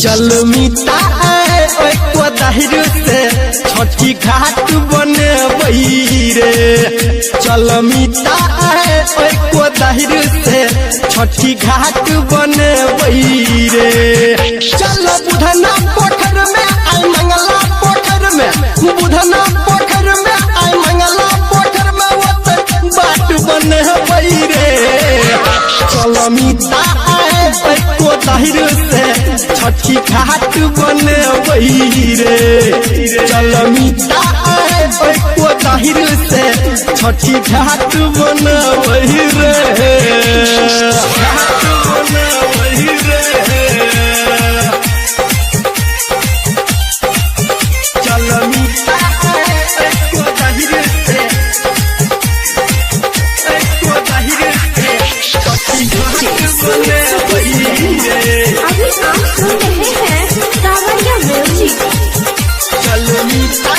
चल मिता दाहिर से छठी घाट बने रे। चल मिता दाहिर से छठी घाट बने रे। चल बुधना पोखर में आई मंगला पोखर में, बुधना पोखर में आई मंगला पोखर में ओते बाट बने रे। चल मिता दाहिर से छठी घाट बने रे। चल मिता दाहिर से छठी घाट बने रे। घाट बने रे। चल मिता दाहिर से, दाहिर से छठी घाट बने रे। अभी आप सुन रहे हैं कांवरिया म्यूजिक। चल मिता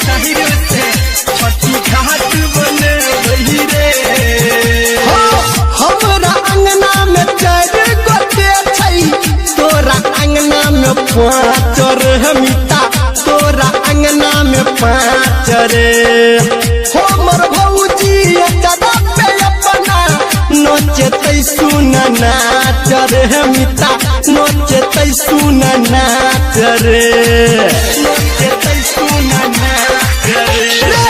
दाहिर से छठी घाट बने रे। हमरा अंगना में चार गोटे छै, तोरा अंगना में पाँच रे मिता, तोरा अंगना में पाँच रे। हमर भौजी चदा पे अपना नचतै सुन नाच रे मिता, नचतै सुन नाच रे, नचतै सुन नाच रे।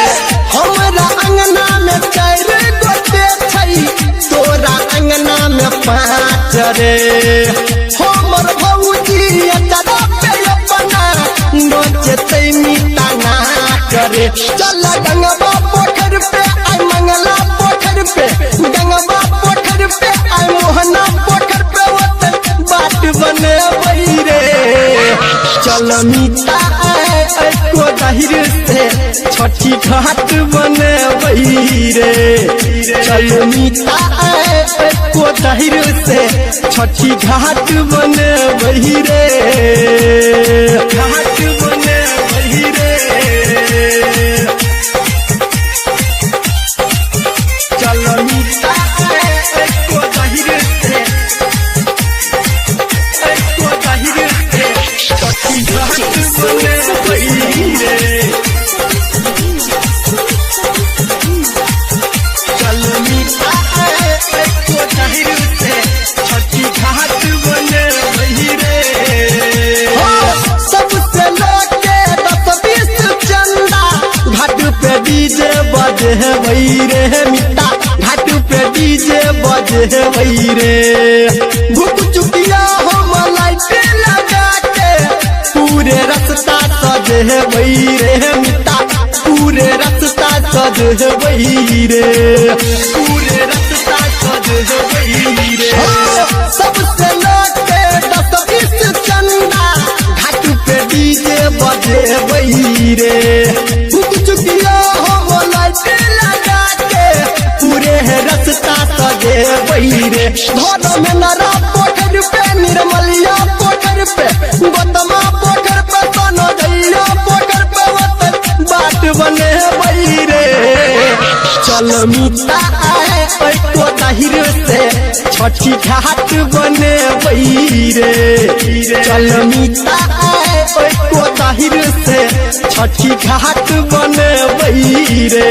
हमरा अंगना में चार गोटे छै, तोरा अंगना में पाँच रे। हमर भौजी चदा पे अपना नचतै मिता नाच रे। चल गंगवा पोखर पे आई मंगला पोखर पे, गंगवा पोखर पे आई मोहना पोखर पे ओते बाट बने रे। चल मिता दाहिर से छठी घाट बने रे। चल मिता दाहिर से छठी घाट बने रे। घाट बने रे। चल मिता दाहिर से, दाहिर से छठी घाट बने रे। चल मिता दाहिर से छठी घाट बने रे। सबसे लेके 10-20 चंदा घाट पे डीजे बजे रे मिता, घाट पे डीजे बजे रे। भूख चुकिया हम लाइट लगा के पूरे रास्ता सजे रे मिता, पूरे रास्ता सजे रे, पूरे रास्ता सजे रे। सबसे लेके 10-20 चंदा घाट पे डीजे बजे रे। भूख चुकिया हम लाइट लगा के पूरे रास्ता सजे रे। धर में नरा पोखर पे, निर्मलिया पोखर पे, गोतमा पोखर पे, सोनो जइया पोखर पे ओते बाट बने रे। चल मिता दाहिर से छठी घाट बने रे। चल मिता दाहिर से छठी घाट बने रे।